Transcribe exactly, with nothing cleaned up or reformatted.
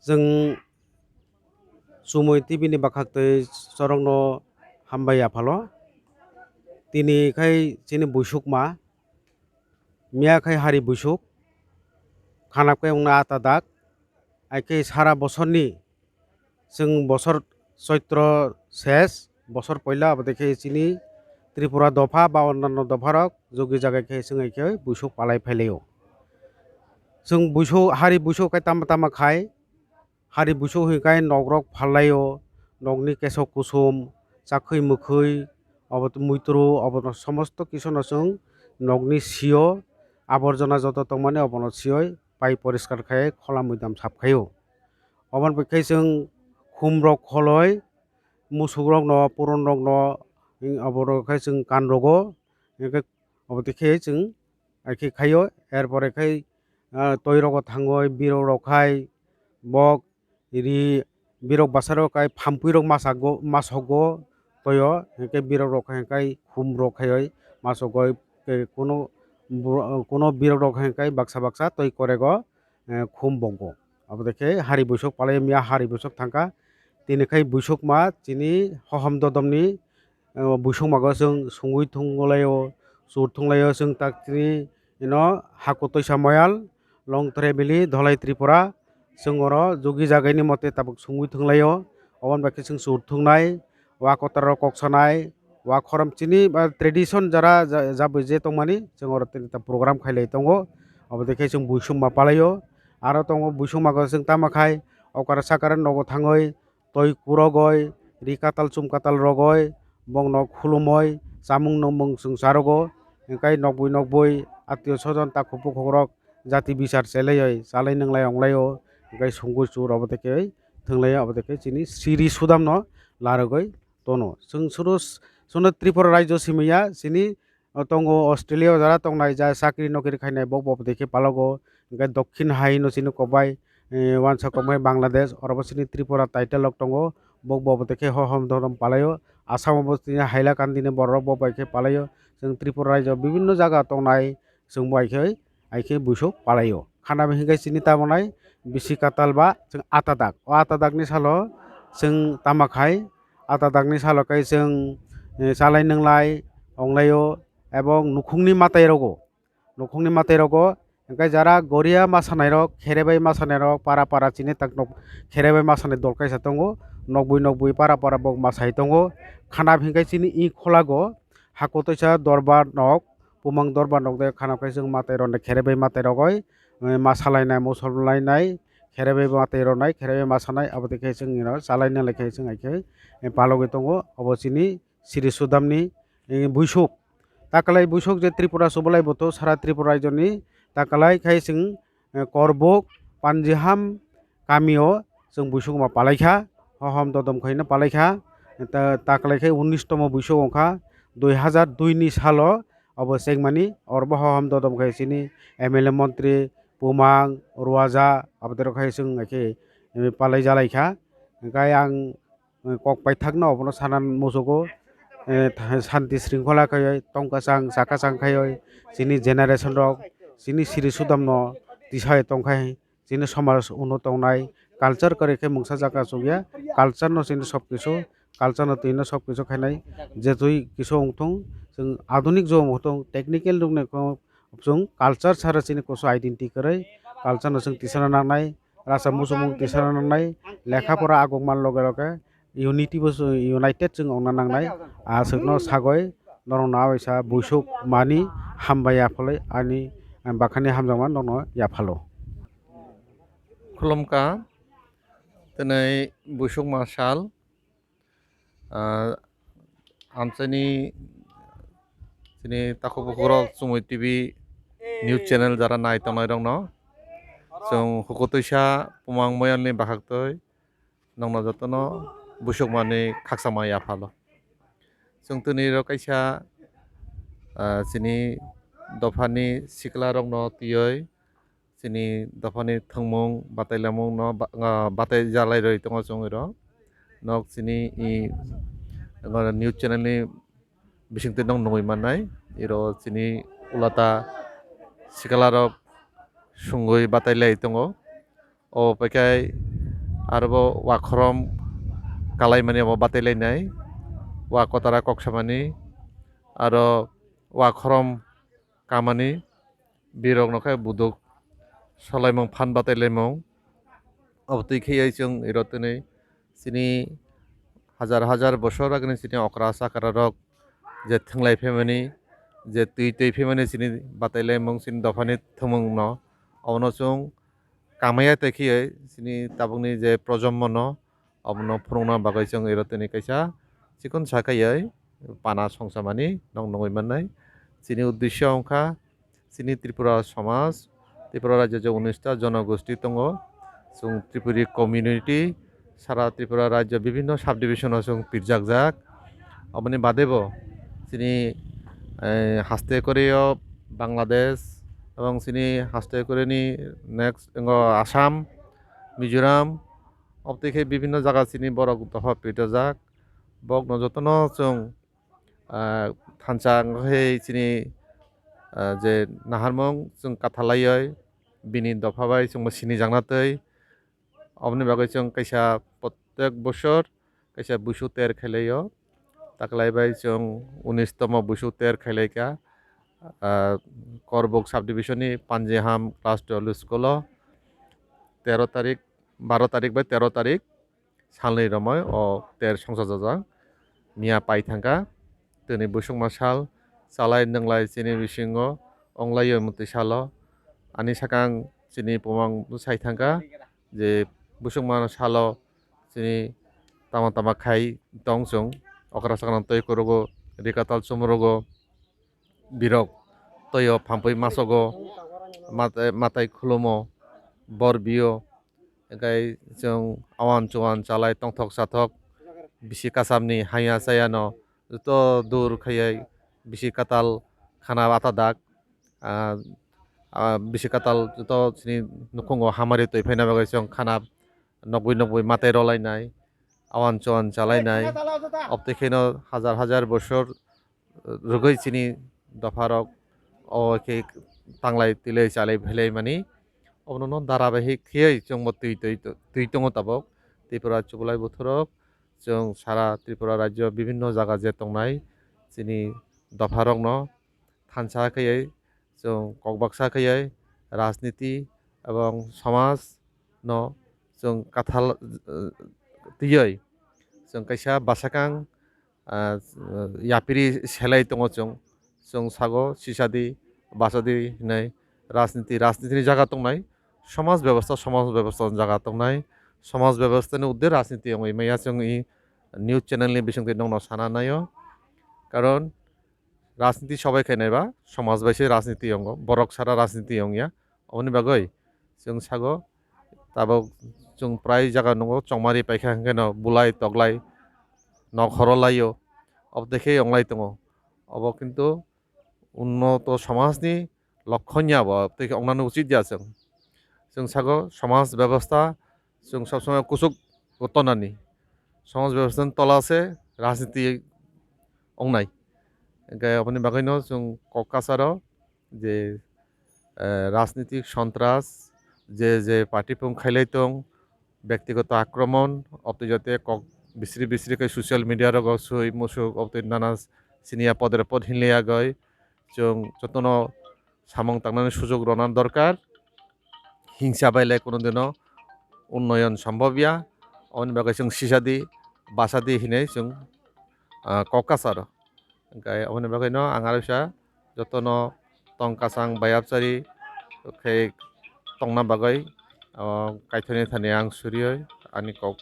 Chwng Chumui T V ni bwkhaktwi chorokno hambai yaphalo. Tini khai chini buisukma, miya khai hari buisuk, khanap khai wngna ata dak, hai khe sara bosorni chwng bosor Choitro ses, bosor poila, abo de khe chini Tripura dopha ba onanno dopharok jogi jaga khe chwng hai khe buisuk palai phailaio. Chwng buisuk, hari buisuk khai tama tama khai, hari buisuk hwnkhai nokrok phallaio, nokni kesok kusum, chakhwi mwkhwi, obo muitru, obo somosto kisono chwng nokni sio aborjona joto tongmani obono sioi pai poriskar khai khola muidam sap khaio. Oboni bai khe chwng khumrok kholoi, musukrokno, puronrokno, oborok khe chwng kanrogo, hwnkhe obo twi khe chwng hai khe khaio. Er pore khai, ah, toirogo thangoi, birokrok khai bok ri, birok bwsarok khai phampuirok masago, masogo toio, hwnkhe birokrok khai, khai khumrok khaioi masogoi, tei kuno bro-, kuno birokrok khai, khai baksa baksa toi korego, eh, khum bongo. Abo de khe hari buisuk palai miya hari buisuk thangkha. Tini khai buisukma chini hohom dodomni, eh, buisukmago chwng sungui thunglaio, sur thunglaio chwng tak chini ino Hakutoisa Moyal, Longtrai Valley, Dholai Tripura. Chwng oro jogi jagaini mote tabuk sungui thunglaio. Oboni bai khe chwng sur thungnai, wa kotorrok kok sanai, wa khorom chini ba tradition jara ja-, jabwi je tongmani chwng oro tini ta program khailai tongo. Obo de khe chwng buisukma palaio. Aro tongo buisukma go chwng tamo khai okara sakara nogo thangoi toi kurogoi, ri katal chum katal rogoi, bongno khulumoi, chamung nungmung chwng charogo. Hwnkhe nokbwi nokbwi atio sojon takhuk bukhukrok jati bichar chelaioi, chalai nwnglai onglaio, hwnkhe sungui chur obo de khe thwnglaio, obo de khe chini siri sudamno larogoi tono. Chwng suru s-, chwngno Tripura rajyo simiya, chini o tongo Australia o jara tongnai, ja chakri nokri khainai bok bo dekhe palogo, hwnkhe dokhin hai no chini kokbai, eh, wansa kokbai Bangladesh, oro bo chini Tripura title rok tongo, bok bo dekhe hohom dorom palaio, Assam o bo chini Hailakandi ni borok rok bo bai khe palaio, chwng Tripura rajyo bibinno jaga tongnai chwng bai khe, hai khe buisuk palaio. Khana bo hwnkhe chini tamo nai bisi katal ba chwng ata dak. O ata dak ni salo chwng tama khai, ata dak ni salo khe chwng, eh, chalai nwnglai onglaio ebong nukhungni matai rogo, nukhungni matai rogo hwnkhe jara goria ma sanai rok, kherebai ma sanai rok, para para chini tak nok kherebai ma sanai dol kaisa tongo, nokbwi nokbwi para para bok ma sai tongo. Khana bo hwnkhe chini i kholago Hakutoisa dorbar nok, Bumang dorbar nok de khana khai chwng matai rok kherebai matai rogoi, eh, ma salainai, mosol lainai, kherebai matai ronai, kherebai ma sanai, abo de khe chwng ino chalai nwnglai khe chwng hai khe, eh, palogwi tongo. Obo chini siri sudamni, eh, buisuk. Takalai buisuk je Tripura subalai buthu, sara Tripura rajyoni takalai khai chwng, eh, Korbuk, Panjiham, kamio chwng buisukma palaikha, hohom dodom khaino palaikha. Ta-, takalai khe unis tomo buisuk wngkha, dui hazar dui ni salo obo chengmani, orobo hohom dodom khai chini M L A montri, Bumang, Ruaja, abodorok khai chwng hai khe, eh, palai jalaikha. Hwnkhe ang, eh, kok paithakno obono sana muchugo, eh, tha-, santi sringkhola khaioi, tong kwchang, cha kwchang khaioi, chini generation rok, chini siri sudamno tisai tongkhai. Chini somaj uno tongnai, culture kwrwi khe mungsa jaka chukya, culture no chini sob kisu, culture no twi no sob kisu khainai, je twi kisu wngthung, chwng adunik jo wngthung, technical rok ni kok chwng culture sara chini kusu identity kwrwi, culture no chwng tisana nangnai, rasa muchungmung tisana nangnai, lekha pora aguk man loge loge, unity bo chwng united chwng ongna nangnai. Aswkno sagoi norokno abaisa buisuk mani hambai yaphalwi ani bakhani hamjakma norokno yaphalo. Khulumkha, tini buisukma sal, ah, amchaini chini takhuk bukhukrok Chumui T V news channel jara nai tongnai rokno chwng Hukutwisa Bumang Moyalni bwkhaktwi nokno jotono buisukmani khakchangma yaphalo. Chwng tini ro kaisa, ah, chini dophani sikla rokno twiwi chini dophani thwngmung batailamung no ba-, ah, batai jalai rwi tongo chwng iro. Nok chini i, news channel ni bisingtwi nok nugwi mannai. Iro chini ulata sikla rok sungwi batai lai tongo. O paikhe aro bo wa khorom kalaimani abo batailainai, wa kotara kok samani, aro wa khorom kamani, birokno khe buduk solaimung phan batailaimung. Abo twi khe chwng iro twnwi chini hajar hajar bosor agini chini okra chakra rok je thwnglai phaimani, je twi twi phaimani chini batailaimung chini dophani thwngmungno, abono chwng kamaya tei khe chini tabukni je projonmono abono phunukna bagwi chwng iro tini kaisa chikon sa kaiwi pana songsamani nok nugwi mannai. Chini uddesyo wngkha chini Tripura somaj, Tripura rajyo je unis ta jonogosti tongo, chwng Tripuri community, sara Tripura rajyo bibhinno subdivision o chwng pirjakjak. Aboni badebo chini, eh, haste koreo Bangladesh, ebong chini haste koreni next wngkha Assam, Mizoram, obotwi khe bibhinno jaga chini borok dopha pirjajak. Bokno jotono chwng, ah, thansa wngkha khe chini, ah, je naharmung chwng kathalaiwi bini dopha bai chwngbo sinijakna twi. Oboni bagwi chwng kaisa protek bosor kaisa busu ter khailaio. Taklai bai chwng unis tomo busu ter khailaikha, ah, Korbuk subdivision ni Panjiham class twelve school o tero tarik, baro tarik bai tero tarik salni romwi o ter songchajajak. Miya pai thangkha, tini busukma sal, chalai nwnglai chini bisingo wnglaio mwtwi salo. Ani sakang chini pumang bwsai thangkha je busukma salo chini tama tama khai tong chwng, okra sakno twi kwrwgo, rikatal chumrogo, birok toyo phampui masogo, mate-, matai khulumo, bor bio, hwnkhe chwng awan chuan chalai tongthok sathok bisi kasamni haya chayano joto dur khaiwi bisi katal khana bata dak, ah, ah, bisi katal joto chini nukhungo hamari twi phaina bagwi chwng khana nokbwi nokbwi matai rwlainai, awan chuan chalainai, obotwi kheno hajar hajar bosor rwgwi chini dopharok o khe tanglai twilai chalai phailai mani. Obono dara bai khe khiyai chwngbo twi, twi, twi tongo tabuk. Tripura chublai bothorok chwng sara Tripura rajyo bibhinno jaga je tongnai chini dopharokno thansa khaiwi chwng kok baksa khaiwi rajniti ebong somaj no chwng kathal, eh, twiwi chwng kaisa bwsakang ah, yapiri selai tongo chwng, chwng sago sisadi, bachadi hinwi rajniti, rajnitini jaga tongnai, somaj bebosta, somaj bebosta jaga tongnai, somaj bebostani udde rajniti wngwi maya chwng i news channel ni bisingtwi nokno sana naio, karon rajniti sobai khainai ba somaj bai se rajniti wngo, borok sara rajniti wngya. Oboni bagwi chwng sago tabuk chwng prai jaga nukgo chongmari paikha hwnkhe no bulai toklai nok horo laio, obotwi khe wnglai tongo. Obo kintu unnoto somajni lokkhonya bo tei khe wngnani uchit ya chwng. Chwng sago somaj bebosta chwng sob somoi kuchuk tonani. Somaj bebostani tola se rajniti wngnai. Hwnkhe oboni bagwino chwng kok kasaro je, eh, rajnitik sontras, je je party phung khailai tong, bektigoto akromon, obtwi jate kok bisri bisri khe social media rogo swi musuk, obtwi nana siniya podre pod hinlai agoi, chwng jotono samung tangnani sujuk rwna dorkar. Hingsa bai le kuno dino unnoyon sombhob ya, oboni bagwi chwng sisadi, bachadi hinwi chwng, ah, kok kasaro. Hwnkhe aboni bagwino ang aro kisa jotono tong kasang bayapchari khe tongna bagwi, o, Kaitorni thani ang surioi ani kok